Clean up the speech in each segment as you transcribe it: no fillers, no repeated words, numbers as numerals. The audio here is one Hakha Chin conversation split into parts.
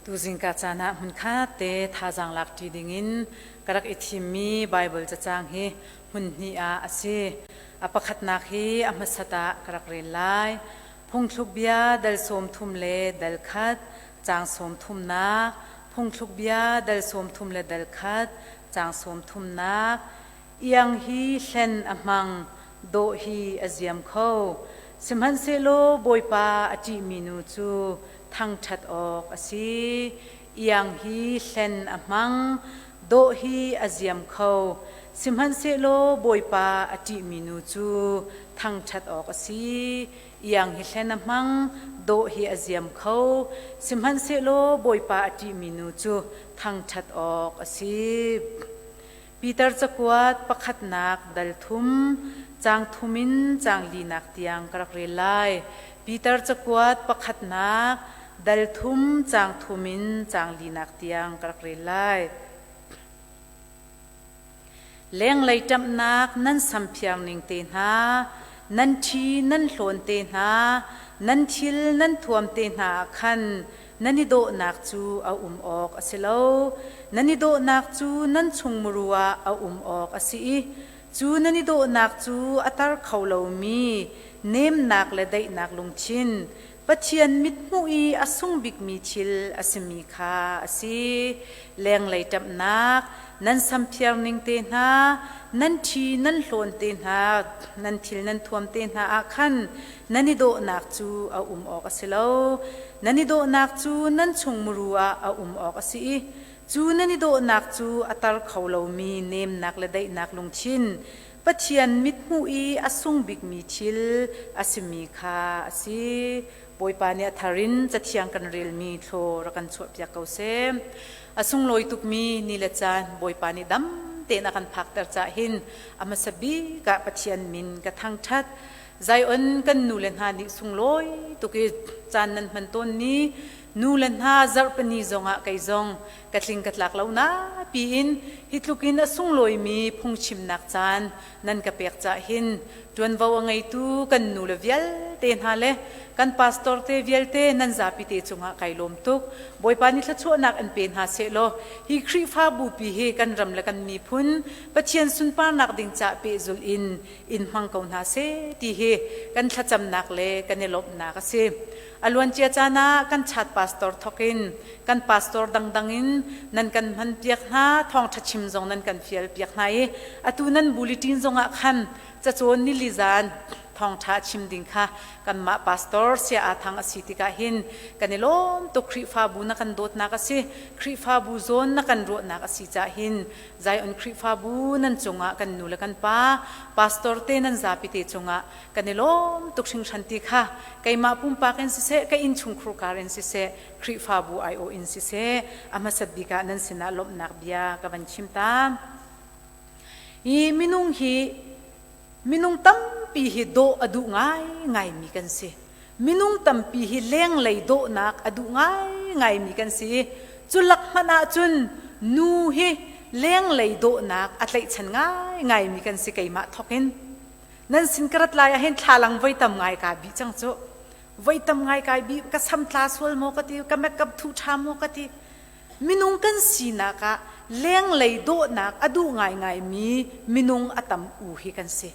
Tuzingka caan ah hmunkhat te thazaang lak ṭi dingin ka rak i thimmi Baibal cacang hi hmun hnih ah a si. A pakhatnak hi a hmasat ah ka rak rel lai. Phungthluk bia dal 30 le dal khat, caang sawm thumnak, Phungthluk bia dal 30 le dal khat, caang sawm thumnak, Iang hi hlen a hmang, dawh hi a ziam kho. Sihmanhsehlaw Bawipa a ṭihmi nu cu thangṭhat awk a si. Iang hi hlen a hmang, dawh hi a ziam kho. Sihmanhsehlaw Bawipa a ṭihmi nu cu thangṭhat awk a si. Iang hi hlen a hmang, dawh hi a ziam kho. Sihmanhsehlaw Bawipa a ṭihmi nu cu thangṭhat awk a si. Peter cakuat pakhatnak dal thum, caang thum in caang linak tiang ka rak rel lai. Peter cakuat pakhatnak dal thum, caang thum in caang linak tiang ka rak rel lai. Lenglei ṭamhnak nan samphiar ning te hna, nan ṭhi nan hlawn te hna, nan thil nan thuam te hna ah khan nan i dawhnak cu a um awk a si lo. Nan i dawhnak cu nan chungmuru ah a um awk a si i cu nan i dawhnak cu a tar kho lomi nemnak le daihnak lungthin, Pathian mithmuh i a sung bikmi thil a simi kha a si. Lenglei ṭamhnak, nan samphiar ning te hna, nan ṭhi nan hlawn te hna, nan thil nan thuam te hna ah khan nan i dawhnak cu a um awk a si lo. Nan i dawhnak cu nan chungmuru ah a um awk a si i cu nan i dawhnak cu a tar kho lomi nemnak le daihnak lungthin, Pathian mithmuh i a sung bikmi thil a simi kha a si. Bawipa nih a thar in Cathiang kan relmi thlaw rak kan chuahpiak ko seh. A sunglawi tukmi ni le caan Bawipa nih dam tein a kan phakter cah hin a hmasa bik ah Pathian min ka thangṭhat. Zion kan nu le hna nih sunglawi tuk i caan nan hman tawnmi nu le hna zarhpini zongah kei zong ka tling ka tlak lo na piin hi tluk in a sunglawimi phungchimnak caan nan ka pek cah hin ṭuanvo a ngeitu kan nu le vialte hna le kan pastor te vialte nan zapi te cungah kai lawm tuk. Bawipa nih thluachuahnak an pe hna sehlaw hi Khrihfabu pi hi kan ram le kan miphun Pathian sunparnak ding cah pehzulh in in hmang ko hna seh ti hi kan thlacamnak le kan i lawmhnak a si. A luancia caan ah kan chat pastor thawk in kan pastor dangdang in nan kan hman piak hna, thawngṭha chim zong nan kan fial piak hna i atu nan bulletin zong ah khan cacawn nili zan thawngṭha chim ding kha kanmah pastor sia aa thang a si tikah hin kan i lawm tuk. Khrihfabu na kan dawtnak a si, Khrihfabu zawn na kan ruahnak a si cah hin Zion Khrihfabu nan cungah kan nu le kan pa pastor te nan zapi te cungah kan i lawm tuk hringhran ti kha keimah pumpak in siseh, ka innchungkhur kar in siseh, Khrihfabu aiawh in siseh, a hmasat bik ah nan sinah lawmhnak bia ka van chim ta. Hi minung hi minung tampi hi dawh a duh ngaingaimi kan si. Minung tampi hi lenglei dawhnak a duh ngaingaimi kan si. Cu lak hmanh ahcun nu hi lenglei dawhnak a tlaihchan ngaingaimi kan si keimah thawk in. Nan sin ka rat lai ah hin thlalang voi tam ngai kaa bih cang cu. Voi tam ngai kai bih, ka sam tla sual maw ka ti, ka makeup thu ṭha maw ka ti. Minung kan sinak ah lenglei dawhnak a duh ngaingaimi minung a tam u hi kan si.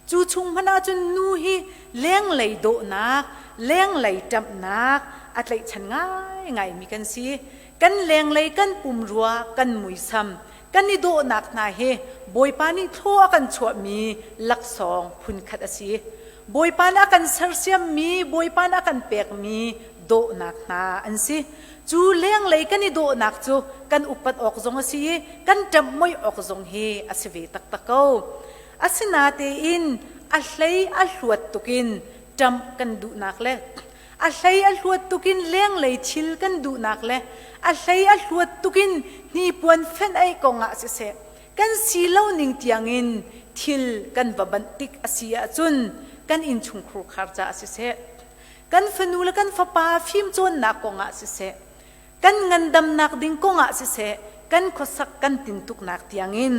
Cu chung hmanh ahcun nu hi lenglei dawhnak, lenglei ṭamhnak a tlaihchan ngaingaimi kan si. Kan lenglei kan pumrua, kan muisam, kan i dawhnak hna hi Bawipa nih thlaw a kan chuahmi laksawng phunkhat a si. Bawipa nih a kan sersiammi, Bawipa nih a kan pekmi dawhnak hna an si. Cu lenglei kan i dawhnak cu kan upat awk zong a si i kan ṭamhmoih awk zong hi a si ve taktak ko. Asinatein a hlei a hluat tukin ṭamh kan duhnak le a hlei a hluat tukin lenglei thil kan duhnak le a hlei a hluat tukin hnipuan fenh ei kongah siseh kan si lo ning tiangin thil kan va banh tik a si ahcun kan innchungkhur khar caah siseh kan fanu le kan fapa fimcawnnak kongah siseh kan ngandamnak ding kongah siseh kan khuasak kan tintuknak tiangin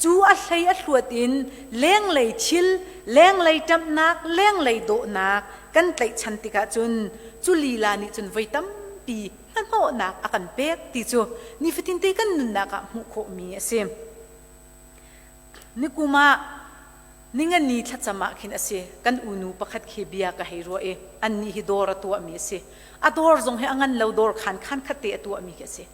cu a hlei a hluat in lenglei thil lenglei ṭamhnak lenglei dawhnak kan tlaihchan tikah cun cu lila nih cun voi tampi hnahnawhnak a kan pek ti cu nifatinte kan nunnak ah hmuh khawhmi a si. Nikum ah ningani thlacam ah khin a si. Kan unu pakhat khi bia ka hei ruah i annih hi dawr a tuahmi a si. A dawr zong hi a ngan lo dawr khan khan khat te a tuahmi khi a si.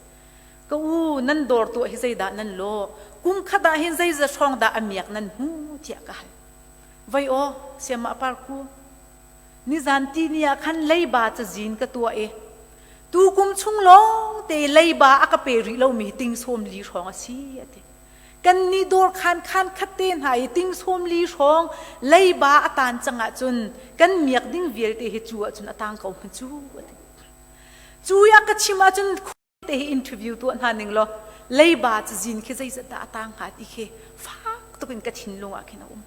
Ka u, nan dawr tuah hi zeidah nan lawh? Kum khat ah hin zeizat hrawng dah a miak nan hmu tiah ka hal. Voi aw, siamah parku. Nizan tini ah khan leiba cazin ka tuah i tukum chung lawng te leiba a ka pe rih lomi ting sawm li hrawng a si a ti. Kannih dawr khan khan khat te hna i ting sawm li hrawng leiba a tan cang ahcun kan miak ding vialte hi cu ahcun a tang ko hma cu a ti. Cu i a ka chim ahcun te hi interview tuah hna ning law leiba cazin khi zeizat dah a tang hnga ti khi fak tuk in ka thinlung ah khin a um.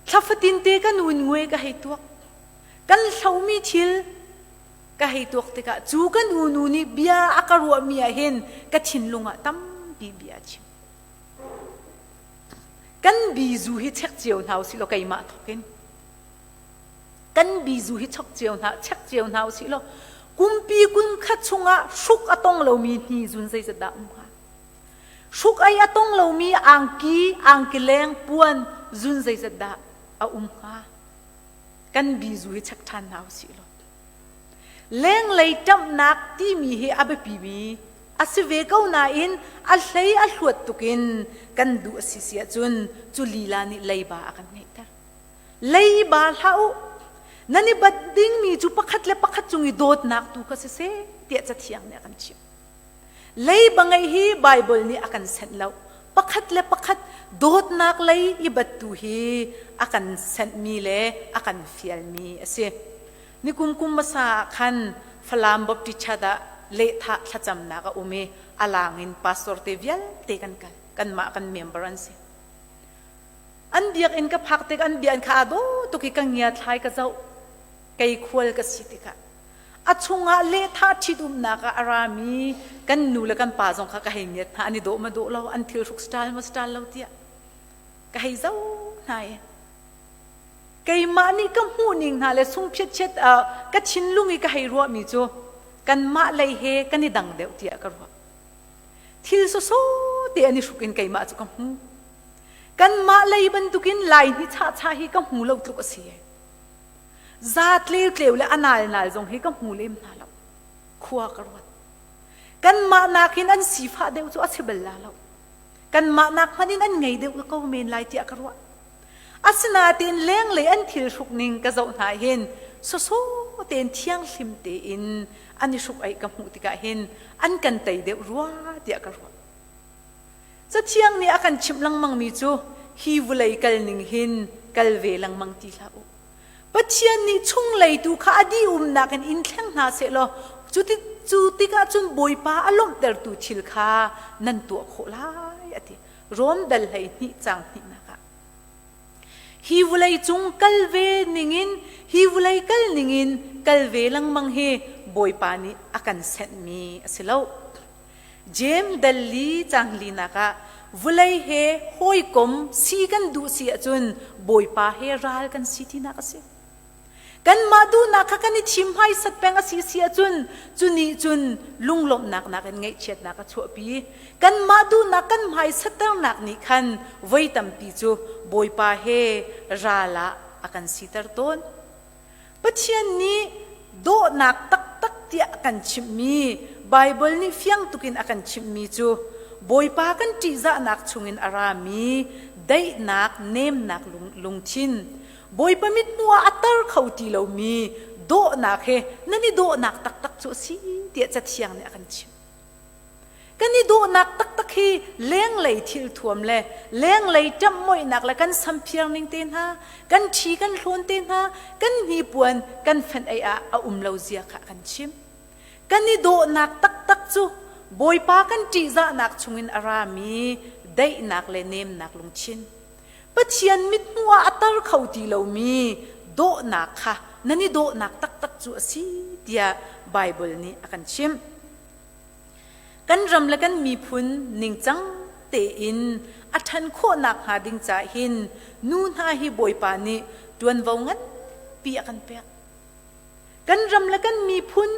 Thla fatin te ka nu in ngui ka hei tuak. Kan hlomi thil ka hei tuak tikah cu kan unu nih bia a ka ruahmi ah hin ka thinlung ah tampi bia a chim. Kan bizu hi check cio hna usih law keimah thawk in kan bizu hi chok cio hna check cio hna usih law kumpi kum khat chungah hruk a tong lomi hni zun zeizat dah um hnga? Hruk ei a tong lomi angki angkileng puan zun zeizat dah a um hnga? Kan bizu hi check ṭhan hna usih law lenglei ṭamhnak timi hi a biapimi a si ve ko nain a hlei a hluat tukin kan duh a si si ahcun cu lila nih leiba a kan ngeihter. Leiba hlah u. Nan i bat dingmi cu pakhat le pakhat cung i dawtnak tu kha siseh tiah Cathiang nih a kan chimh. Leiba ngeih hi Baibal nih a kan senh lo. Pakhat le pakhat dawtnak lei i battu hi a kan senhmi le a kan fialmi a si. Nikum kum hmasa ah khan Falam Baptist Church ah lehthah thlacamnak a um i a lang in pastor te vialte kan kal. Kanmah kan member an si. An biakinn ka phak tik an biakinn kha aa dawh tuk i ka ngiathlai ka zoh. Kei khual ka si tikah a chungah lehthah ṭhitumnak ah a rami kan nu le kan pa zong kha ka hei ngiat hna an i dawh ma dawh lo an thil hruk style ma style lo tiah ka hei zoh hna i keimah nih ka hmuh ning hna le sungphiat chiat ka thinlung i ka hei ruahmi cu kanmah lei he kan i dang deuh tiah ka ruah thil sawsawh te an i hruk in keimah cu ka hmu kanmah lei bantukin lai ni chah chah hi ka hmu lo tluk a si Za tleutleu le a nalnal zong hi ka hmu lem hna lo. Khua ka ruat. Kanmah nakin an sifah deuh cu a si bal la lo. Kanmah nak hmanh in an ngei deuh ko men lai tiah ka ruah. Asinain lenglei an thil hruk ning ka zoh hna hin sawsawh tein thianghlim tein an i hruk aih ka hmuh tikah hin an kan tei deuh rua tiah ka ruah. Cathiang nih a kan chimh lengmangmi cu hi vawlei kal ning hin kal ve lengmang ti hlah u. Pathian nih chunglei tu kha a dihumnak in in thleng hna sehlaw cu, cu tikah cun Bawipa a lawmhtertu thil kha nan tuah khawh lai a ti. Rom dal 12 caang hnihnak ah. Hi vawlei cung kal ve ningin hi vawlei kal ningin kal ve lengmang hi Bawipa nih a kan senhmi a si lo. Jeim dal li caang linak ah vawlei he hawikom si kan duh si ahcun Bawipa he ral kan si tinak a si. Kanmah duhnak kha kan i thim hmaisat peng a si si ahcun cu nih cun lunglawmhnak nakin ngaihchiatnak a chuahpi. Kanmah duhnak kan hmaisatternak nih khan voi tampi cu Bawipa he ral ah a kan siter tawn. Pathian nih dawhnak taktak tiah a kan chimhmi Baibal nih fiang tukin a kan chimhmi cu Bawipa kan ṭihzahnak chungin a rami daihnak nemnak lungthin Bawipa mithmuh ah a tar kho ti lomi dawhnak he nan i dawhnak taktak cu a si tiah Cathiang nih a kan chimh. Kan i dawhnak taktak hi lenglei thilthuam le lenglei ṭamhmoihnak le kan samphiar ning te hna, kan ṭhi kan hlawn te hna, kan hnipuan kan fenh ei ah a um lo zia kha kan chim. Kan i dawhnak taktak cu Bawipa kan ṭihzahnak chungin a rami daihnak le nemnak lungthin. Pathian mithmuh ah a tar kho ti lomi dawhnak kha nan i dawhnak taktak cu a si tiah Baibal nih a kan chimh. Kan ram le kan miphun ningcang tein a ṭhan khawhnak hnga ding caah hin nu hna hi Bawipa nih ṭuanvo nganpi a kan pek. Kan ram le kan miphun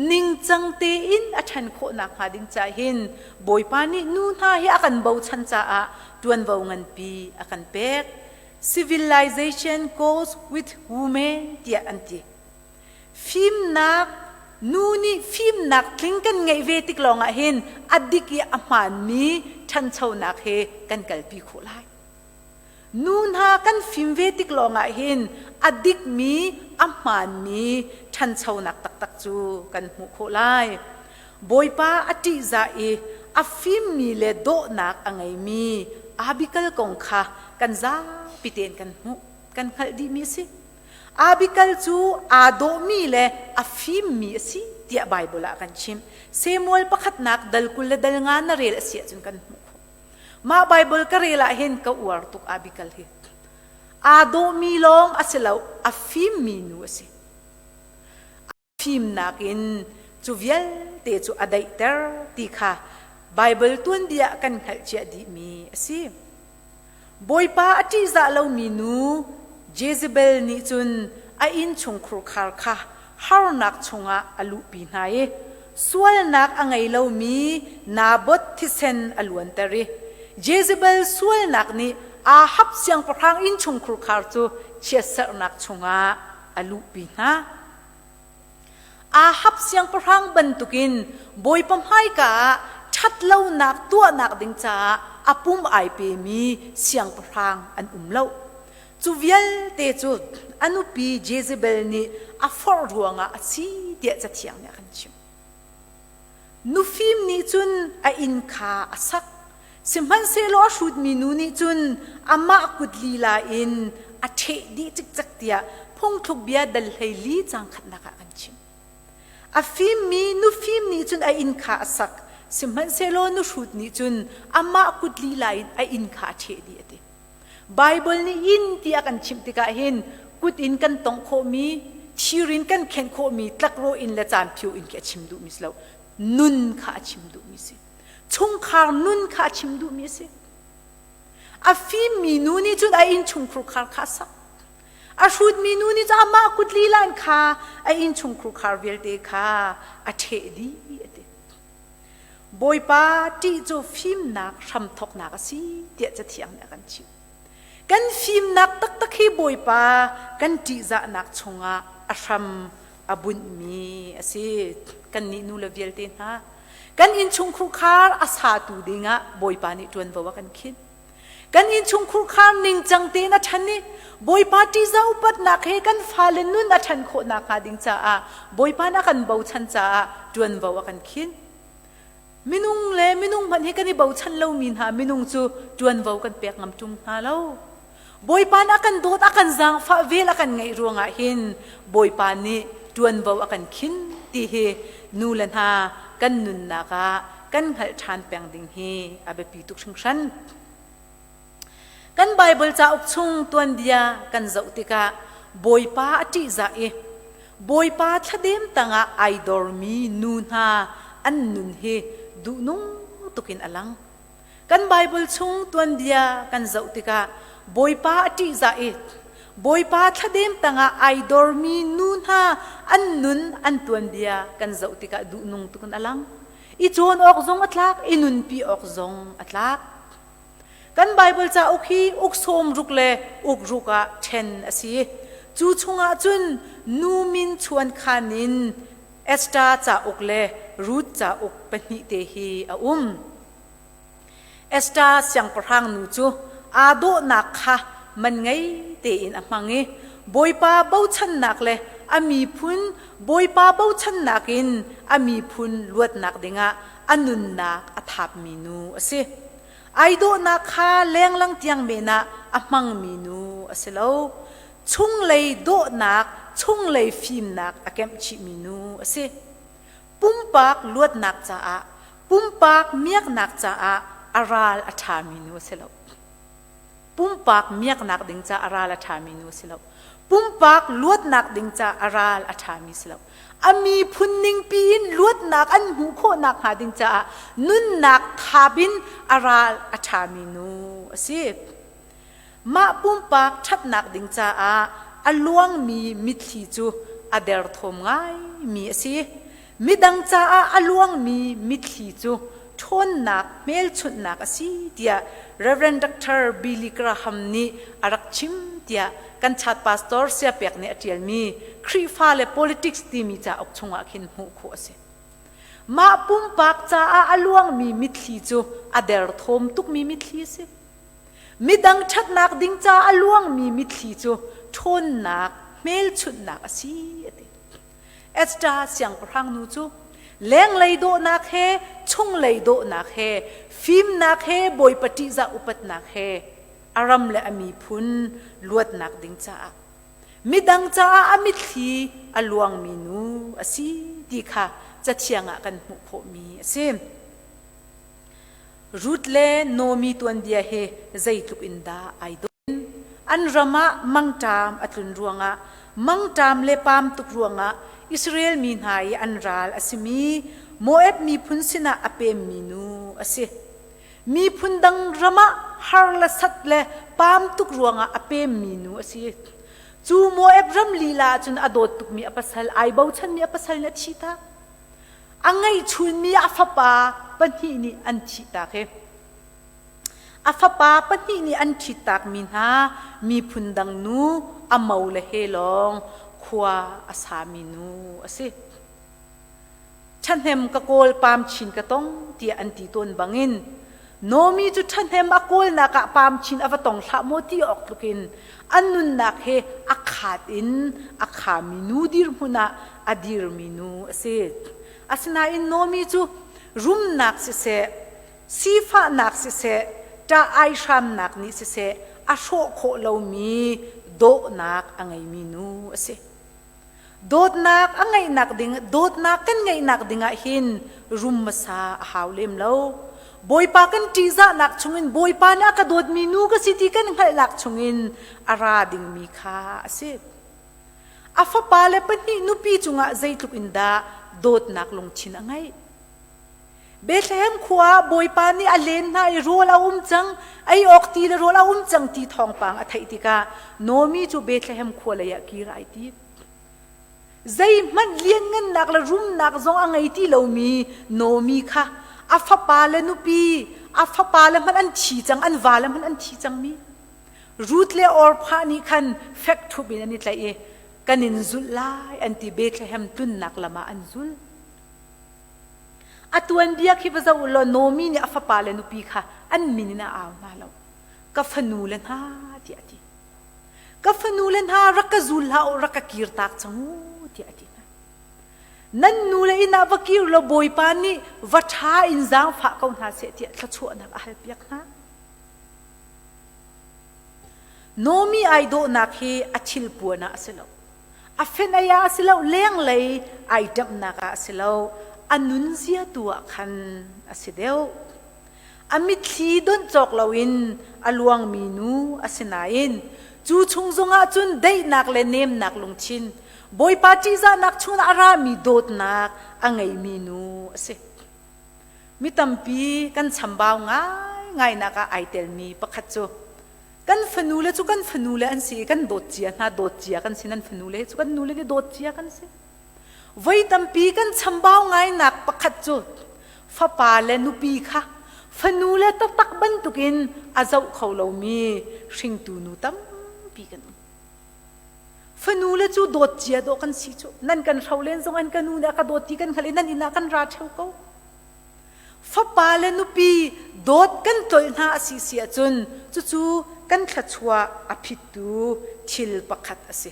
ningcang tein a ṭhan khawh nakhnga ding ca hin Bawipa nih nu hna hi a kan bochan caah ṭuanvo nganpi a kan pek. Civilization goes with women tiah an ti. Fimnak nu nih fimnak tling kan ngeih ve tik lawngah hin a dik i a hmaanmi ṭhanchonak he kan kalpi khawh lai. Nu hna kan fim ve tik lawngah hin a dikmi, a hmaanmi ṭhanchonak taktak cu kan hmuh khawh lai. Bawipa a ṭihzah i a fimmi le dawhnak a ngeimi Abigail kong kha kan zapi tein kan hmuh, kan hngalh dihmi a si. Abigail cu aa dawhmi le a fimmi a si tiah Baibal ah kan chimh. Samuel pakhatnak dal 20 le dal nga na rel a si ahcun kan hmuh khawh. Mah Baibal ka rel ah hin ka uar tuk Abigail hi. Aa dawhmi lawng a si lo, a fimmi nu a si. A fimnak in cu vialte cu a daihter ti kha Baibal tuanbia kan hngalh cia dihmi a si. Bawipa a ṭihzah lomi nu Jezebel nih cun a innchungkhur khar kha harnak chungah a luhpi hna i sualnak a ngei lomi Naboth thisen a luanter i Jezebel sualnak nih Ahab siangpahrang innchungkhur khar cu chiatserhnak chungah a luhpi hna. Ahab siangpahrang bantukin Bawipa hmaika ah ṭhatlonak tuahnak ding caah a pum ai pemi siangpahrang an um lo. Cu vialte cu a nupi Jezebel nih a forh ruangah a si tiah Cathiang nih a kan chimh. Nufim nih cun a inn kha a sak, sihmanhsehlaw a hrutmi nu nih cun amah kut lila in a ṭheh dih cikcek tiah phungthluk bia dal 14 caang khatnak ah kan chim. A fimmi nufim nih cun a inn kha a sak, sihmanhsehlaw nuhrut nih cun amah kut lila in a inn kha a ṭheh dih a ti. Baibal nih inn ti a kan chimh tikah hin kut in kan tongh khawhmi, thir in kan khenh khawhmi tlakrawh in le caanphio in khi a chim duhmi si lo. Nun kha a chim duhmi si. Chungkhar nun kha a chim duhmi a si. A fimmi nu nih cun a innchungkhur khar kha a sak. A hrutmi nu nih cun amah kut lila in kha a innchungkhur khar vialte kha a ṭheh dih a ti. Bawipa ṭih cu fimnak hramthawknak a si tiah Cathiang nih a kan chimh. Kan fimnak taktak hi Bawipa kan ṭihzahnak chungah a hram a bunhmi a si. Kannih nu le vialte hna, kan innchungkhur khar a satu dingah Bawipa nih ṭuanvo a kan khinh. Kan innchungkhur khar ningcang tein a ṭhan i Bawipa ṭihzah upatnak he kan fale nun a ṭhan khawh nakhnga ding caah Bawipa nih a kan bochan caah ṭuanvo a kan khinh. Minung le minung hmanh hi kan i bochan lomi hna minung cu ṭuanvo kan pek ngam ṭung hna lo. Bawipa nih a kan dawt, a kan zaangfah, vel a kan ngeih ruangah hin Bawipa nih ṭuanvo a kan khin ti hi nu le hna kan nunnak ah kan hngalh ṭhan peng ding hi a biapi tuk hringhran. Kan Baibal cauk chung tuanbia kan zoh tikah Bawipa a ṭihzah i Bawipa thladem tangah ai dormi nu hna an nun hi duhnung tukin a lang. Kan Baibal chung tuanbia kan zoh tikah Bawipa a ṭihzah i Bawipa thladem tangah ai dormi nu hna an nun an tuanbia kan zoh tikah duhnung tukin a lang. I cawn awk zong a tlak, i nunpi awk zong a tlak. Kan Baibal cauk hi uk 60 le uk ruk ah ṭhen a si. Cu chungah cun nu min chuankhan in Esther cauk le Ruth cauk pahnih te hi a um. Esther siangpahrang nu cu aa dawhnak kha man ngei tein a hmang i Bawipa bochannak le a miphun Bawipa bochannak in a miphun luatnak dingah a nunnak a thapmi nu a si. Ai dawhnak kha lenglang tiang men ah a hmangmi nu a si lo. Chunglei dawhnak, chunglei fimnak a kemh chihmi nu a si. Pumpak luatnak caah, pumpak miaknak caah a ral a ṭhami nu a si lo. Pumpak miaknak ding caah a ral a ṭhami nu a si lo. Pumpak luatnak ding caah a ral a ṭhami si lo. A miphun ningpi in luatnak an hmuh khawh nakhnga ding caah nunnak thap in a ral a ṭhami nu a si. Mah pumpak ṭhatnak ding caah a luangmi mitthli cu a derthawm ngaimi a si. Midang caah a luangmi mitthli cu ṭhawnnak hmelchunhnak a si tiah Rev. Dr. Billy Graham nih a rak chim tiah kan chat pastor Siapek nih a ṭialmi Khrihfa le Politics timi cauk chungah khin hmuh khawh a si. Mah pumpak caah a luangmi mitthli cu a derthawm tukmi mitthli a si. Midang ṭhatnak ding ca a luangmi mitthli cu ṭhawnnak hmelchunhnak a si a ti. Esther siangpahrang nu cu lenglei dawhnak he chunglei dawhnak he fimnak he Bawipa ṭihzah upatnak he a ram le a miphun luatnak ding caah midang caah a mitthli a luangmi nu a si ti kha cathiang ah kan hmuh khawhmi a si. Ruth le Naomi tuanbia hi zeitluk in dah ai dawh. An ram ah mangṭam a tlun ruangah mangṭam le pam tuk ruangah Israel mi hna i an ral a simi Moab miphun sinah a pemmi nu a si. Miphun dang ram ah har le sat le pam tuk ruangah a pemmi nu a si. Cu Moab ram lila ah cun a dawt tukmi a pasal, ai bochanmi a pasal nih a thihtak. A ngeihchunmi a fapa pahnih nih an thihtak i A fapa pahnih nih an ṭhittakmi hna miphun dang nu a mo le he lawng khua a sami nu a si. Ṭhahnem ka kawl pam chin ka tong tiah an ti tawn bangin Nomi cu ṭhahnem a kawlnak ah pam chin a va tong hlah maw ti awk tlukin an nunnak he a khat in a khami nu dirhmun ah a dirmi nu a si. Asinain Nomi cu rumnak siseh Sifahnak siseh, ṭah aihramnak nih siseh a hrawh khawh lomi dawhnak a ngeimi nu a si. Dawtnak a ngeihnak ding, dawtnak kan ngeihnak dingah hin rum hmasa a hau lem lo. Bawipa kan ṭihzahnak chungin Bawipa nih a ka dawtmi nu ka si ti kan hngalhnak chungin a ra dingmi kha a si. A fapa le pahnih nupi cungah zeitluk in dah dawtnak lungthin a ngeih. Bethlehem khua ah Bawipa nih a len hna i rawl a um cang, ei awk ti le rawl a um cang ti thawngpang a theih tikah Naomi cu Bethlehem khua lei ah kir ai tim. Zeihmanh lianngannak le rumnak zong a ngei ti lomi Naomi kha a fapa le nupi, a fapa le hmanh an thi cang, an va le hmanh an thi cangmi. Ruth le Orpah nih khan fek ṭhup in an i tlaih i kan in zulh lai an ti Bethlehem tlunnak lam ah an zul. A tuanbia khi va zoh u law Naomi nih a fapa le nupi kha an min in a au hna lo. Ka fanu le hna tiah a ti. Ka fanu le hna rak ka zul hlah u, rak ka kirtak cang u tiah a ti hna. Nan nu le inn ah va kir law Bawipa nih va ṭha in zaangfah ko hna seh tiah thluachuahnak a halpiak hna. Naomi ai dawhnak hi a thilpuan ah a si lo. A fenh-ei ah a si lo, lenglei ai ṭamhnak ah a si lo, a nunzia tu ah khan a si deuh. A mitthli donh cawk loin a luangmi nu a si nain cu chung zongah cun daihnak le nemnak lungthin, Bawipa ṭihzahnak chungah a rami dawtnak a ngeimi nu a si. Mi tampi kan chambau ngaingainak ah ai telmi pakhat cu kan fanule cu kan fanule an si i kan dawt cia hna dawt cia kan si nan fanule cu kan nule nih dawt cia kan si voi tampi kan chambau ngainak pakhat cu fapa le nupi kha fanule taktak bantukin a zoh kho lomi hringtu nu tampi kan um fanule cu dawt cia dawh kan si cu nan kan hro len zong an ka nu nih a ka dawt ti kan hngalh i nan inn ah kan ra ṭheo ko Fapa le nupi dawt kan tlolh hna a si si ahcun cucu kan thluachuah a phittu thil pakhat a si.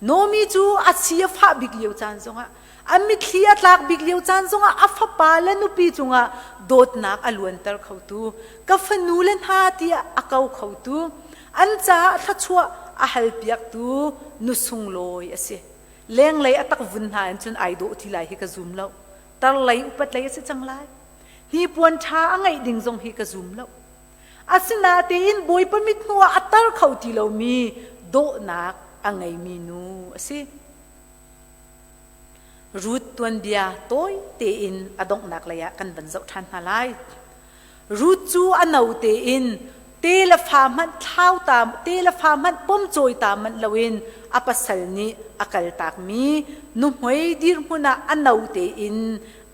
Naomi cu a si a fah bik lio caan zongah a mitthli a tlak bik lio caan zongah a fapa le nupi cungah dawtnak a luanter khotu ka fanu le hna tiah a ko khotu an caah thluachuah a halpiaktu nu sunglawi a si. Lenglei a tak vun hna in cun ai dawh ti lai hi ka zum lo. Tarlei upat lei a si cang lai. Hnipuan ṭha a ngeih ding zong hi ka zum lo. Asinain Bawipa mithmuh ah a tar kho ti lomi dawhnak a ngeimi nu a si. Ruth tuanbia tawi tein a donghnak lei ah kan van zoh ṭhan hna lai. Ruth cu a no tein te. Te le fa hmanh thlau ta te le fa hmanh pomcawi ta manh loin a pasal nih a kaltakmi nuhmei dirhmun ah a no tein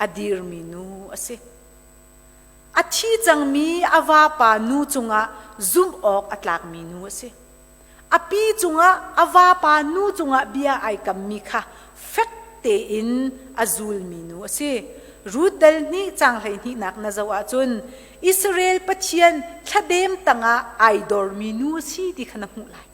a dirmi nu a si. A thi cangmi a vapa nu cungah zumh awk a tlakmi nu a si. A pi cungah a vapa nu cungah bia ai kammi kha fek tein a zulmi nu a si. Ruth dal hnih caang 12nak na zoh ahcun Israel Pathian thladem tangah ai dormi nu a si ti kha na hmuh lai.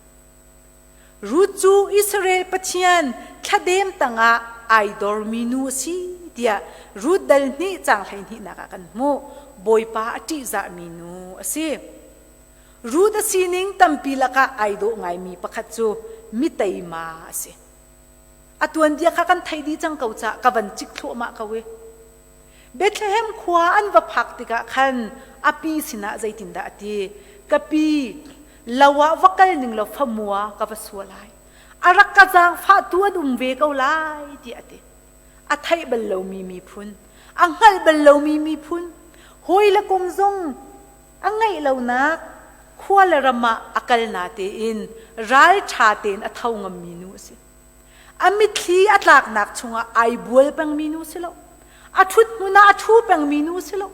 Ruth cu Israel Pathian thladem tangah ai dormi nu a si tiah Ruth dal hnih caang 12nak ah kan hmuh. Bawipa a ṭihzahmi nu a si. Ruth a sining tampi lakah ai dawh ngaimi pakhat cu mi teima a si. A tuanbia kha kan theih dih cang ko caah ka van cik thluahmah ko i. Bethlehem khua an va phak tikah khan a pi sinah zeitindah a ti? Ka pi, lo ah va kal ning law famua ka va sua lai. A rak ka zaangfahtu an um ve ko lai tiah a ti. A theih bal lomi miphun, a hngalh bal lomi miphun, hawi le kom zong a ngeih lonak khua le ram ah a kal na tein ralṭha tein a tho ngammi nu a si. A mitthli a tlaknak chungah ai bual pengmi nu si lo. A ṭhut hmun ah a ṭhu pengmi nu si lo.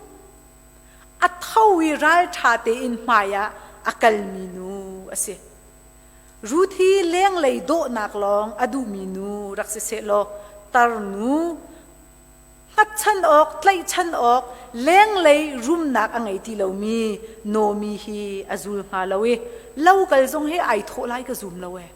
A tho i ralṭha tein hmai ah a kalmi nu a si. Ruth hi lenglei dawhnak lawng a duhmi nu rak si sehlaw tarnu hngatchan awk, tlaihchan awk, lenglei rumnak a ngei ti lomi Nomi hi a zul hnga lo i lo kal zong hi ai thawh lai ka zum lo ee.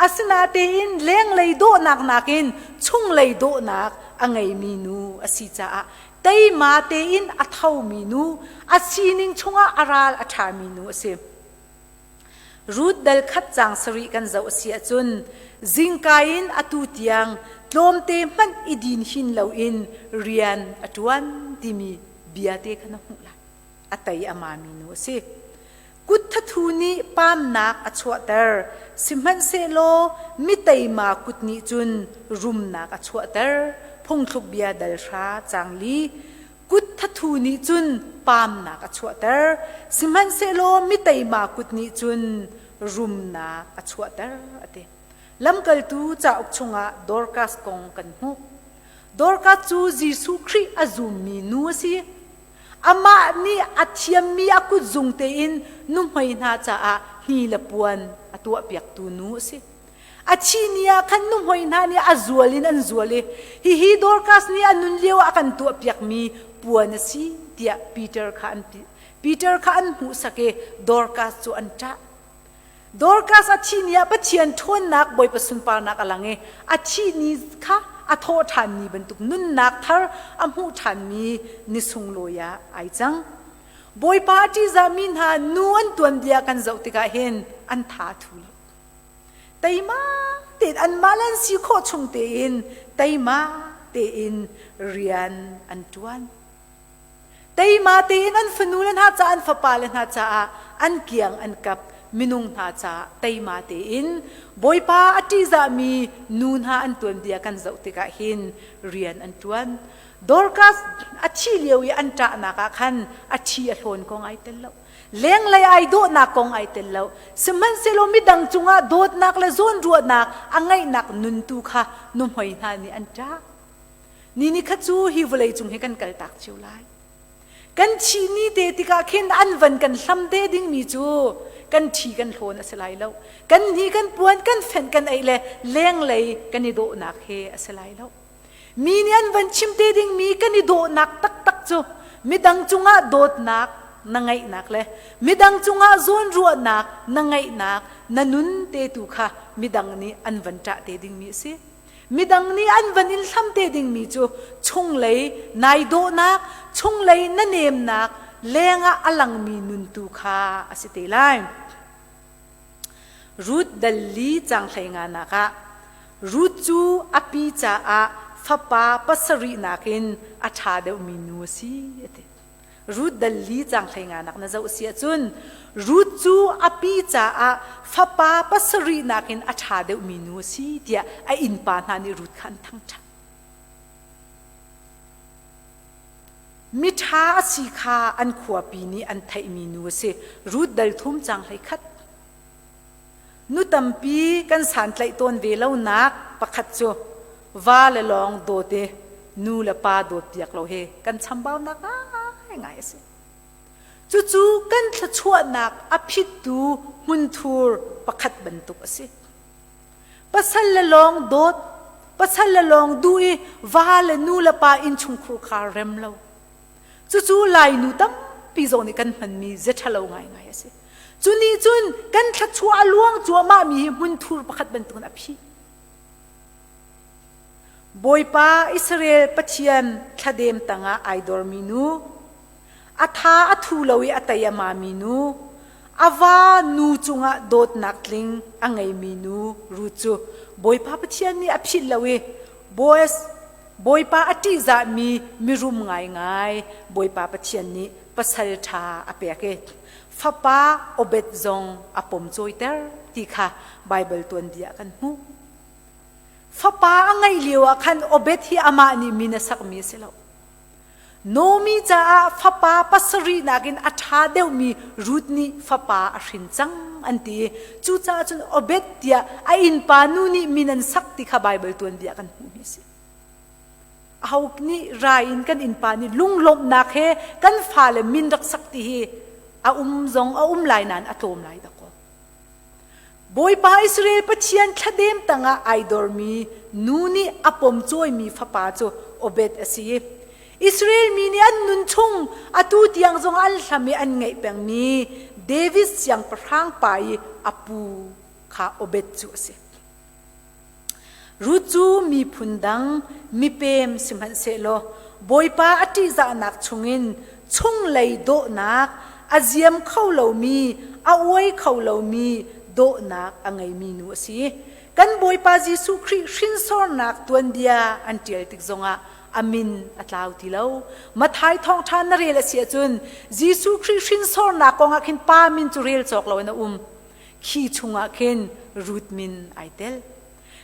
Asinatein lenglei dawhnak nakin chunglei dawhnak a ngeimi nu a si caah teima tein a thomi nu, a sining chungah a ral a ṭhami nu a si. Ruth dal khat caang sarih kan zoh a si ahcun zingka in atu tiang tlawmte hmanh i din hin loin rian a ṭuan timi bia te kha na hmuh lai. A tei a mami nu a si. Kut thathu nih pamnak a chuahter, sihmanhsehlaw mi teima kut nih cun rumnak a chuahter. Phungthluk bia dal hra caang li. Kut thathu nih cun pamnak a chuahter, sihmanhsehlaw mi teima kut nih cun rumnak a chuahter, a ti. Lamkaltu cauk chungah Dorcas kong kan hmuh. Dorcas cu Jesuh Khrih a zummi nu a si. Amah nih a thiammi a kutzung tein nuhmei hna caah hni le puan a tuahpiaktu nu a si. A thih ni ah khan nuhmei hna nih a zual in an zual i hihi Dorcas nih a nun lio ah a kan tuahpiakmi puan a si tiah Peter kha an Peter kha an hmuhsak i Dorcas cu an ṭah. Dorcas a thih ni ah Pathian ṭhawnnak Bawipa sunparnak a lang i a thih ni kha a thawh ṭhan ni bantuk nunnak thar a hmuh ṭhanmi ni sunglawi ah ai cang. Bawipa a ṭihzahmi hna nu an tuanbia kan zoh tikah hin an tha thu lo. Teima tein anmah le an si khawh chung tein teima tein rian an ṭuan. Teima tein an fanu le hna caah an fapa le hna caah an kiang an kap minung hna caah teima tein Bawipa a ṭihzahmi nu hna an tuanbia kan zoh tikah hin rian an ṭuan. Dorcas a thih lio i an ṭahnak ah khan a ṭhi a hlawn kong ai tel lo. Lenglei ai dawhnak kong ai tel lo. Sihmanhsehlaw midang cungah dawtnak le zawnruahnak a ngeihnak nun tu kha nuhmei hna nih an ṭah. Ni ni kha cu hi vawlei cung hi kan kaltak cio lai. Kan thih ni te tikah khin an van kan hlam te dingmi cu kan ṭhi kan hlawn a si lai lo. Kan hni kan puan kan fenh kan ei le lenglei kan i dawhnak he a si lai lo. Mi nih an van chim te dingmi kan i dawhnak taktak cu midang cungah dawtnak na ngeihnak le midang cungah zawnruahnak na ngeihnak na nun te tu kha midang nih an van ṭah te dingmi a si. Midang nih an van in hlam te dingmi cu chunglei nai dawhnak, chunglei na nemnak, lengah a langmi nun tu kha a si te lai. Ruth dal li caang 15 nak ah Ruth cu a pi caah fapa pasarih nakin a ṭha deuhmi nu a si a ti. Ruth dal li caang 15 nak na zoh si ahcun Ruth cu a pi caah fapa pasarih nakin a ṭha deuhmi nu a si tiah a innpa hna nih Ruth kha an thangṭhat. Miṭha a si kha an khuapi nih an theihmi nu a si. Ruth dal thum cang 11. Nu tampi kan santlaih tawn ve lonak pakhat cu va le lawng dawt i nu le pa dawt piak lo hi kan chambaunak ngaingai a si. Cucu kan thluachuahnak a phittu hmunthur pakhat bantuk a si. Pasal le lawng dawt, pasal le lawng duh i va le nu le pa innchungkhur kha rem lo. Cucu Lainu tampi zong nih kan hmanmi ze ṭhalo ngaingai a si. Cu nih cun kan thluachuah a luang cuahmahmi hi hmunthur pakhat bantukin a phih. Bawipa Israel Pathian thladem tangah ai dormi nu, a tha a thu lo i a tei a mami nu, a va nu cungah dawtnak tling a ngeimi nu Ruth cu Bawipa Pathian nih a philh lo i Boaz Bawipa a ṭihzahmi mirum ngaingai Bawipa Pathian nih pasal ṭha a pek i fapa Obed zong a pom cawiter ti kha Baibal tuanbia kan hmuh. Fapa a ngeih lio ah khan Obed hi amah nih min a sakmi a si lo. Naomi caah fapa pasarih nakin a ṭha deuhmi Ruth nih fapa a hrin cang an ti i cucaah cun Obed tiah a innpa nu nih min an sak ti kha Baibal tuanbia kan hmuhmi a si. Aho nih rai in kan innpa nih lunglawmhnak he kan fale min rak sak ti hi a um zong a um lai nain a tlawm lai dakaw. Bawipa Israel Pathian thladem tangah ai dormi nu nih a pomcawimi fapa cu Obed a si. Israel mi nih an nun chung atu tiang zong an hlam i an ngeih pengmi David siangpahrang pa i a pu kha Obed cu a si. Ruth cu miphun dang mipem sihmanhsehlaw Bawipa a ṭihzahnak chungin chunglei dawhnak a ziam kho lomi, a uai kho lomi dawhnak a ngeimi nu a si. Kan Bawipa Jesuh Khrih hrinsornak tuanbia an ṭial tik zongah a min a tlau ti lo. Matthai thawngṭha na rel a si ahcun Jesuh Khrih hrinsornak kong ah khin pa min cu rel cawk loin a um. Khi chungah khin Ruth min ai tel.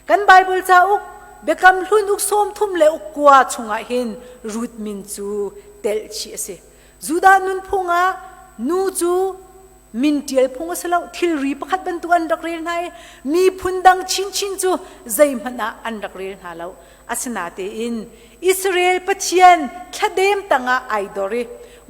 Kan Baibal cauk Biakam Hlun uk 30 le uk kua chungah hin Ruth min cu telh chih a si. Judah nunphung ah nu cu min ṭial phung a si lo, thilri pakhat bantuk an rak rel hna i miphun dang chinchin cu zeihmanh ah an rak rel hna lo. Asinatein Israel Pathian thladem tangah ai dor i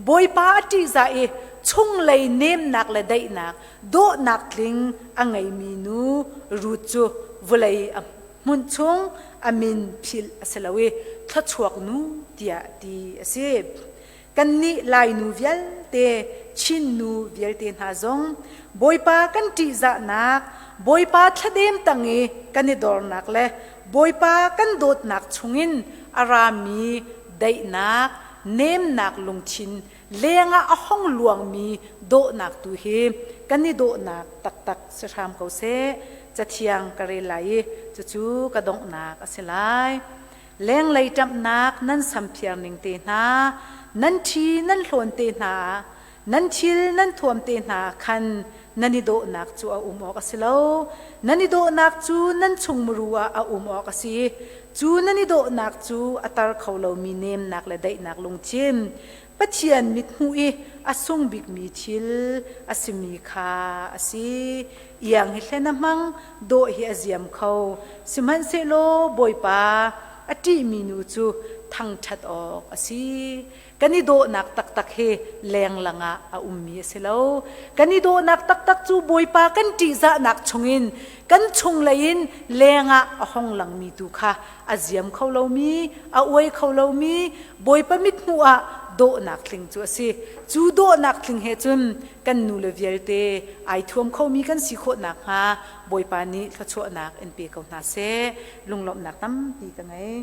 Bawipa a ṭihzah i chunglei nemnak le daihnak dawhnak tling a ngeimi nu Ruth cu vawlei a hmunh chung a min philh a si lo i thluachuak nu tiah ti a si. Kannih Lainu vialte, Chin nu vialte hna zong Bawipa kan ṭihzahnak, Bawipa thladem tang i kan i dornak le Bawipa kan dawtnak chungin a rami daihnak, nemnak lungthin lengah a hong luangmi dawhnak tu hi kan i dawhnak taktak si hram ko seh. Cathiang ka rel lai i cucu ka donghnak a si lai. Lenglei ṭamhnak nan samphiar ning te hna, nan ṭhi nan hlawn te hna, nan thil nan thuam te hna khan nan i dawhnak cu a um awk a si lo. Nan i dawhnak cu nan chungmuru ah a um awk a si. Cu nan i dawhnak cu a tar kho lomi nemnak le daihnak lungthin, Pathian mithmuh i a sung bikmi thil a simi kha a si. Iang hi hlen a hmang, dawh hi a ziam kho. Sihmanhsehlaw Bawipa a ṭihmi nu cu thangṭhat awk a si. Kan i dawhnak taktak hi lenglang ah a ummi a si lo. Kan i dawhnak taktak cu Bawipa kan ṭihzahnak chungin kan chunglei in lengah a hong langmi tu kha a ziam kho lomi, a uai kho lomi Bawipa mithmuh ah dawhnak tling cu a si. Cu dawhnak tling he cun kan nule vialte ai thuam khomi kan si khawh nakhnga Bawipa nih thluachuahnak in pe ko hna seh. Lunglawmhnak tampi ka ngei.